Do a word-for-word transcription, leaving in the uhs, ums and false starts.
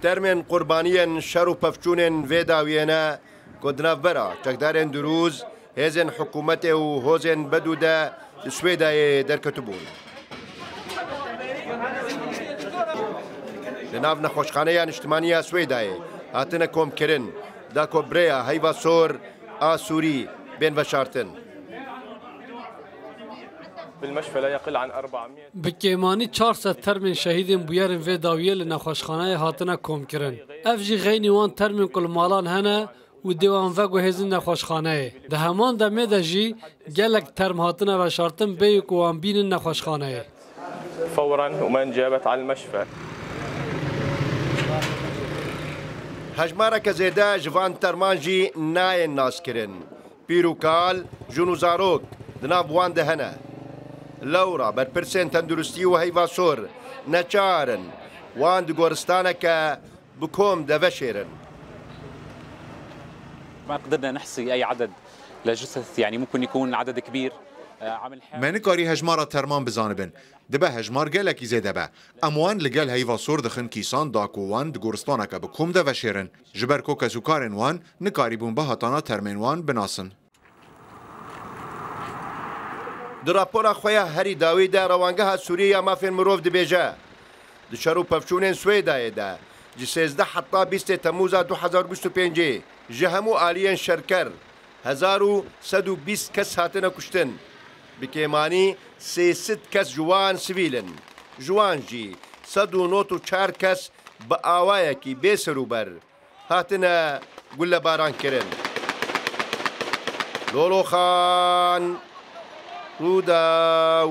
Termên qurbaniyên şer û pevçûnên vê dawiyê ne ku di navbera çekdarên Durûz, hêzên hikûmetê û hozên Bedû de li Swêdayê derketibûn. Li nav Nexweşxaneya Niştimanî ya Swêdayê hatine komkirin, da ku bi rêya heyva sor a Sûrî bên veşartin. بالمشفى لا يقل عن أربعمية. Bi kêmanî çar sed termên şehîdên bûyerên vê dawiyê li nexweşxaneyê hatine komkirin. Ev jî xeynî wan termên ku li malan hene û dê wan veguhêzin nexweşxaneyê. Di heman demê de jî gelek term hatine veşartin bêyî ku wan bînin nexweşxaneyê. فورا وما انجابت على المشفى. Hejmareke zêde ji van terman jî nayên naskirin. Pîr û kal, jin û zarok di nav wan de hene. Lewra berpirsên tenduristî û heyva sor neçar in wan di goristaneke bi kom de veşêrin. ما قدرنا نحصي أي عدد لجثث، يعني ممكن يكون عدد كبير. آه، عم نحاول. Me nikarî hejmara terman bizanibin. Dibe hejmar gelekî zêde be. Em wan li gel heyva sor dixin kîsan da ku wan di goristaneke bi kom de veşêrin. Ji ber ku kesûkarên wan nikarîbûn bihatana termên wan binasin. Di rapora xwe ya herî dawî de Rewangeha Sûriyê ya Mafên Mirov dibêje, di şer û pevçûnên Swêdayê de ji sêzdeh heta bîstê Temmûza du hezar û bîst û pêncê ji hemû aliyên şerker hezar û sed û bîst kes hatine kuştin. Bi kêmanî sê sed kes ji wan sivîl in. Ji wan jî sed û nod û çar kes bi awayekî bê serûber hatine gullebarankirin. Lolo Xan, Rûdaw.